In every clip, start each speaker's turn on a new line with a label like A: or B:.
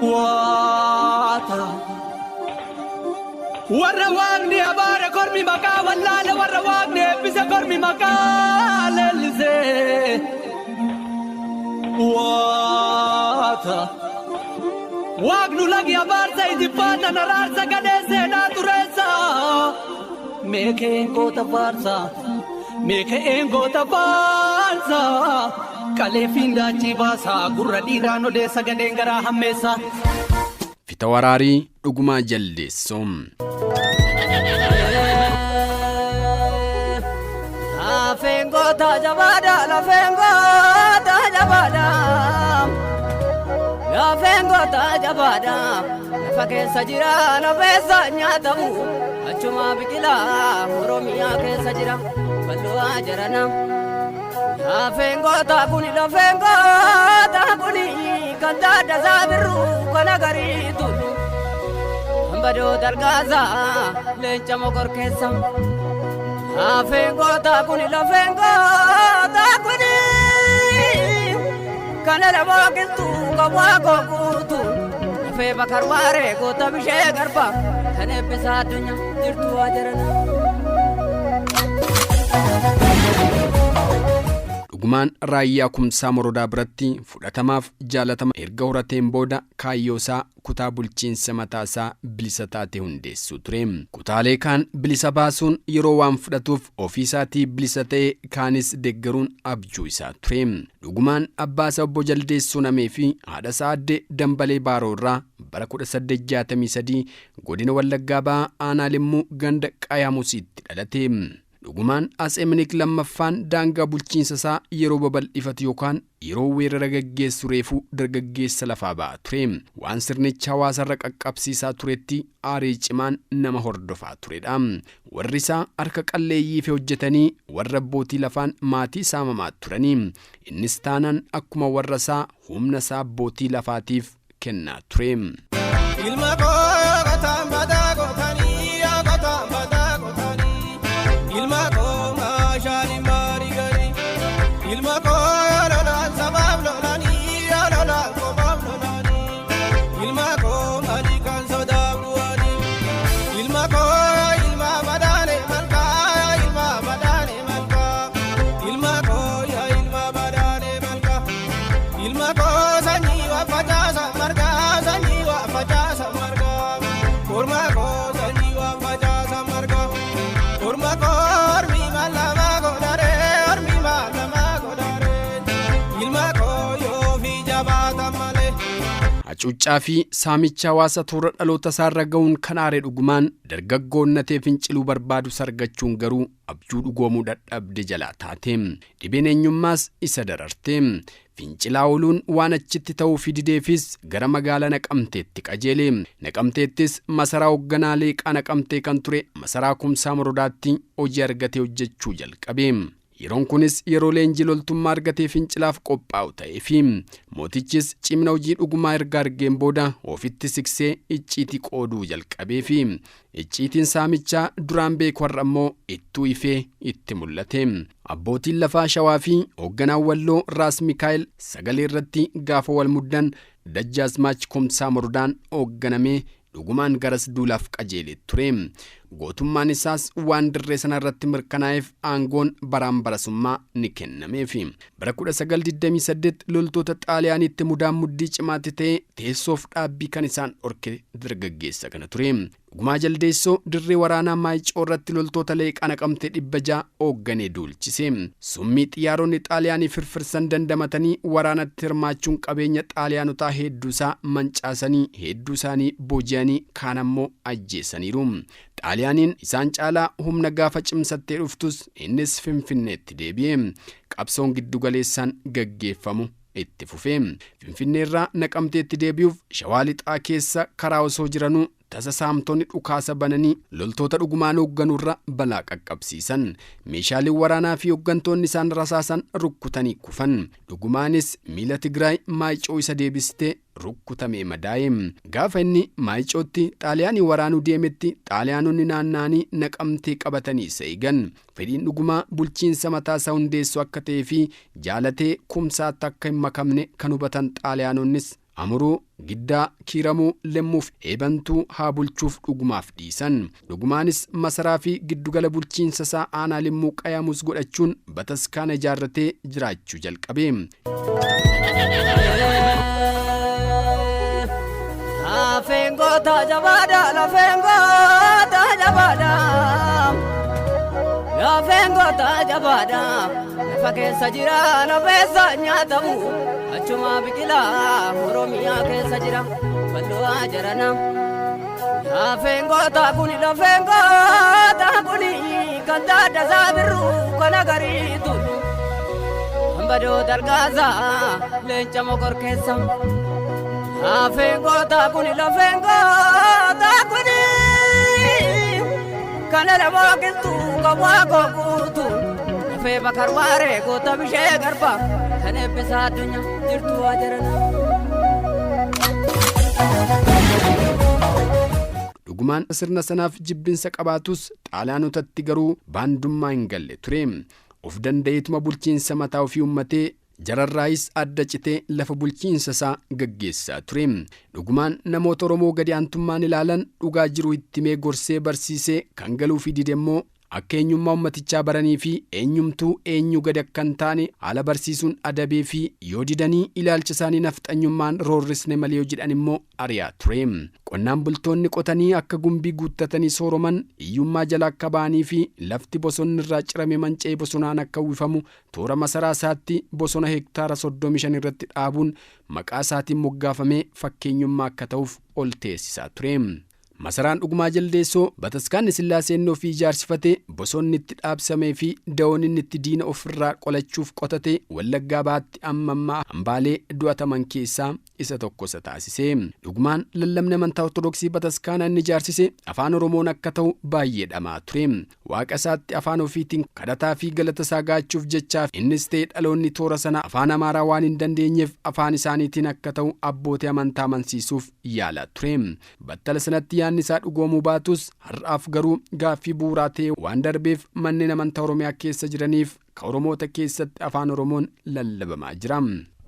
A: Waata. Warra waaqni abaare kormi maqaa wallaale, warra waaqni eebbise kormi maqaa leellise. Waata. Waaqnu lagi abaarsa ijibbaata naraarsa gadhee seenaa tureessa. Meekeen goota faarsa. Meekeen goota faarsa. Qalee fiindaachii baasa gurra dhiiraan odeessa gadheen garaa hammeessa.
B: Fitawaraarii Dhugumaa Jaldeessoo.
C: Lafeen goota jabaadha, lafeen goota jabaadha. Lafeen goota jabaadha, lafa keessa jira, lafeessa nyaatamu. Achuma biqilaa Oromiyaa keessa jira, bal'oo jarana. Lafeen goota kuni, lafeen goota kuni, kan taaddasaa birruu kan agarii tulu. Hambadoo dalgaasaa leenca mokor keessa. Lafeen goota kuni, lafeen goota kuni, kan lamaa qilxuu kan waa guutu. Lafee bakar waaree goota bishee garba kan eebbisaa addunyaa jirtu waa jarana.
B: Dhugumaan Raayyaa Kumsaa Morodaa biratti fudhatamaaf jaalatama erga horateen booda kaayyoo isaa kutaa bulchiinsa mataa isaa bilisa taate hundeessuu ture. Kutaalee kaan bilisa baasuun yeroo waan fudhatuuf ofii isaatii bilisa ta'ee kaanis deeggaruun abjuu isaa ture. Dhugumaan abbaa isaa obbo Jaldeessoo Namee fi haadha isaa aadde Dambalee Baaroo irraa bara 1863 godina Wallaggaa Bahaa aanaa Limmuu ganda Qayaamusiitti dhalate. Dhugumaan Atsee Minilik 2ffaan daangaa bulchiinsa isaa yeroo babal'ifatu yookaan yeroo weerara gaggeessu reefuu dargaggeessa lafaa ba'aa ture. Waan sirnichi hawaasarra qaqqabsiisaa turetti aarii cimaan nama hordofaa turedha. Warri isaa harka qalleeyyiifi hojjetanii warra abbootii lafaan maatii saamamaa turani. Innis taanaan akkuma warra isaa humna isaa abbootii lafaatiif kennaa ture.
D: Ilma koo qotaan badaa qotanii yaa qotaan badaa qotanii, ilma koo maashaan hin maariganii, ilma koo lolaan sabaaf lolanii yaa lolaan qomaaf lolanii, ilma koo mali kan sodaaf du'anii, ilma koo ilma badaane malkaa, ilma badaane malkaa, ilma koo yaa ilma badaane malkaa. Ilma koo sanyii waa facaasa margaa, sanyii waa facaasa margaa, korma koo sanyii waa facaasa margaa, korma koo ormi maalama godhare, ormi maalama godhare, ilma koo yoo fi jabaata malee.
B: Hacuuccaa fi saamicha hawaasa toora dhaloota isaarra ga'uun kan aare Dhugumaan dargaggoo onnatee finciluu barbaadu sargachuun garuu abjuu dhugoomuu dadhabde jalaa taate. Dhibeen eenyummaas isa dararte. Fincilaa ooluun waan achitti ta'uufii dideefis gara magaalaa Naqamteetti qajeele. Naqamteettis masaraa hoogganaa Leeqaa Naqamtee kan ture masaraa Kumsaa Morodaatti hojii argatee hojjechuu jalqabe. Yeroon kunis yeroo leenjii loltummaa argatee fincilaaf qophaa'u ta'eefi mootichis cimina hojii Dhugumaa erga argeen booda ofitti siqsee icciitii qooduu jalqabeefi. Icciitiin saamichaa duraan beeku har'a immoo ittuu ifee itti mul'ate. Abbootiin lafaa Shawaa fi hoogganaan Walloo Raas Mikaa'el sagalee irratti gaafa wal muddan Dajjaazmaach Kumsaa Morodaan hoogganamee Dhugumaan garas duulaaf qajeelee ture. Gootummaan isaas waan dirree sana irratti mirkanaa'eef aangoon baraan barasummaa ni kennameef. Bara 1928 loltoota Xaaliyaaniitti mudaan muddii cimaatti ta'ee teessoof dhaabbii kan isaan dhorke dargaggeessa kana ture. Dhugumaa Jaldeessoo dirree waraanaa Maayicoo irratti loltoota Leeqaa Naqamtee 600 hoogganee duulchise. Summii xiyyaaronni Xaaliyaanii firfirsan dandamatanii waraanatti hirmaachuun qabeenya Xaaliyaanotaa heedduusaa mancaasanii, heedduu isaanii booji'anii kaan ammoo ajjeesaniiru. Xaaliyaaniin isaan caalaa humna gaafa cimsattee dhuftus innis Finfinneetti deebi'e. Qabsoon giddugaleessaan gaggeeffamu itti fufe. Finfinneerraa Naqamteetti deebi'uuf Shawaa Lixaa keessa karaa osoo jiranuu tasa saamtonni dhukaasa bananii loltoota Dhugumaan hoogganurra balaa qaqqabsiisan. Meeshaaleen waraanaa fi hooggantoonni isaan rasaasan rukkutanii kufan. Dhugumaanis miila Tigraay Maayicoo isa deebistee rukkutamee madaa'e. Gaafa inni Maayicootti Xaaliyaanii waraanuu deemetti Xaaliyaanonni naanna'anii Naqamtee qabatanii isa eegan. Fedhiin Dhugumaa bulchiinsa mataasaa hundeessuu akka ta'ee fi jaalatee Kumsaatti akka hin makamne kan hubatan Xaaliyaanonnis Amuruu, Giddaa, Kiiramuu, Lemmuuf Eebantuu haa bulchuuf Dhugumaaf dhiisan. Dhugumaanis masaraa fi giddugala bulchiinsa isaa aanaa Limmuu Qayaamus godhachuun bataskaana ijaarratee jiraachuu jalqabe.
C: Lafeen goota jabaadha, lafeen goota jabaadha. Lafeen goota jabaadha, lafa keessa jira, lafeessa nyaatamu. Achuma biqilaa Oromiyaa keessa jira, bal'oo jarana. Lafeen goota kuni, lafeen goota kuni, kan Taaddasaa Birruu kan Agarii Tullu. Hambadoo Dalgaasaa leenca mokor keessa. Lafeen goota kuni, lafeen goota kuni, kana lamoo qilxuu kan Waaqoo Guutuu. Lafee Bakar Waaree goota bishee garba kan eebbisaa addunyaa jirtu waa jarana.
B: Dhugumaan sirna sanaaf jibbinsa qabaatus, Xaaliyaanotatti garuu baandummaa hin galle ture. Of danda'eetuma bulchiinsa mataa ofii uummatee, jararraayis adda citee lafa bulchiinsa isaa gaggeessaa ture. Dhugumaan namoota Oromoo gadi aantummaan ilaalan dhugaa jiru itti himee, gorsee, barsiisee, kan galuufii dide immoo akka eenyummaa ummatichaa baranii fi eenyumtuu eenyu gadi akka hin taane haala barsiisuun adabee fi yoo didanii ilaalcha isaanii nafxanyummaan roorrisne malee yoo jedhan immoo ari'aa ture. Qonnaan bultoonni qotanii akka gumbii guuttatanii sooroman, hiyyummaa jala akka ba'anii fi lafti bosonni irraa cirame manca'ee bosonaan akka uwwifamu toora masaraa isaatti bosona hektaara 35 irratti dhaabuun maqaa isaatiin moggaafamee fakkeenyummaa akka ta'uuf ol teessisaa ture. Masaraan Dhugumaa Jaldeessoo, bataskaanni Sillaasee inni ofii ijaarsifate, bosonni itti dhaabsamee fi dawoon inni itti diina ofirraa qolachuuf qotate Wallaggaa Bahaatti amma ammaa hambaalee du'ataman keessaa isa tokko isa taasise. Dhugumaan lallabni amantaa Ortodoksii bataskaana inni ijaarsise afaan Oromoon akka ta'u baay'ee dhama'aa ture. Waaqa isaatti afaan ofiitiin kadhataa fi galata isaa ga'achuuf jechaaf innis ta'e dhaloonni toora sana afaan Amaaraa waan hin dandeenyeef afaan isaaniitiin akka ta'u abbootii amantaa amansiisuuf yaalaa ture. Battala sanatti yaadni isaa dhugoomuu baatus, har'aaf garuu gaaffii bu'uuraa ta'ee waan darbeef manneen amantaa Oromiyaa keessa jiraniif ka Oromoota keessatti afaan Oromoon lallabamaa jira.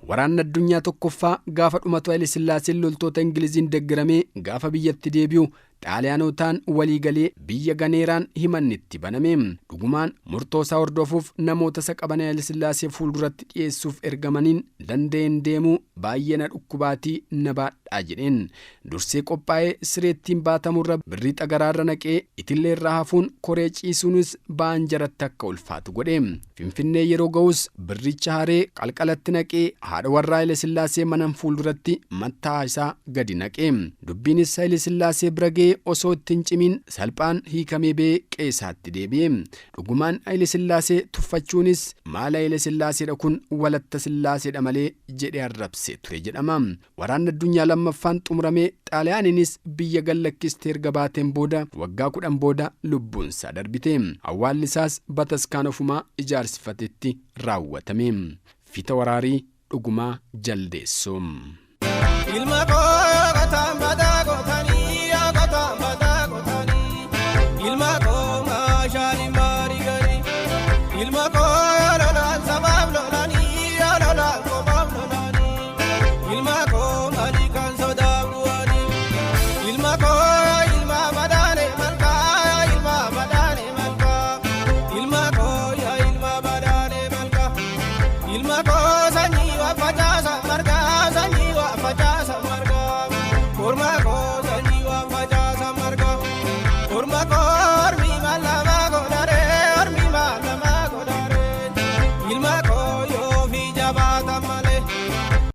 B: Waraanni addunyaa tokkoffaa gaafa dhumatu Haile Sillaaseen loltoota Ingiliziin deggeramee gaafa biyyatti deebi'u Xaaliyaanotaan walii galee biyya ganeeraan himanni itti baname. Dhugumaan murtoo isaa hordofuuf namoota isa qabanii Haile Sillaasee fuulduratti dhiyeessuuf ergamaniin, danda'ee hin deemuu, baay'ee na dhukkubaatii na baadhaa jedheen. Dursee qophaa'ee sireettiin baatamurra birrii xagaraarra naqee itilleerraa hafuun koree ciisuunis ba'aan jaratti akka ulfaatu godhe. Finfinnee yeroo ga'us birricha haree qalqalatti naqee haadha warraa Hayilasillaasee manan fuulduratti matta'aa isaa gadi naqe. Dubbiinis Hayilasillaasee bira ga'ee osoo itti hin cimiin salphaan hiikamee ba'ee qe'eesaatti deebi'e. Dhugumaan Hayilesillaasee tuffachuunis maal Hayilesillaaseedha kun Walatta Sillaaseedha malee jedhee arrabsee ture jedhama. Waraanni addunyaa lammaffaan xumuramee Xaaliyaaniinis biyya gad lakkistee erga baateen booda waggaa 10 booda lubbuunsaa darbite. Awwaalli isaas bataskaan ofumaa ijaarsifatetti raawwatame. Fiitawaraarii Dhugumaa Jaldeessoo.
D: Ilma koo qotaan badaa qotanii yaa qotaan badaa qotanii, ilma koo maashaan maariganii, ilma koo lolaan sabaaf lolanii yaa lolaan qomaaf lolanii, ilma koo mali kan sodaaf du'anii, ilma koo ilma badaane malkaa, ilma badaane malkaa, ilma koo yaa ilma badaane malkaa, ilma koo sanyii waa facaasa margaa, sanyii waa facaasa margaa, korma koo.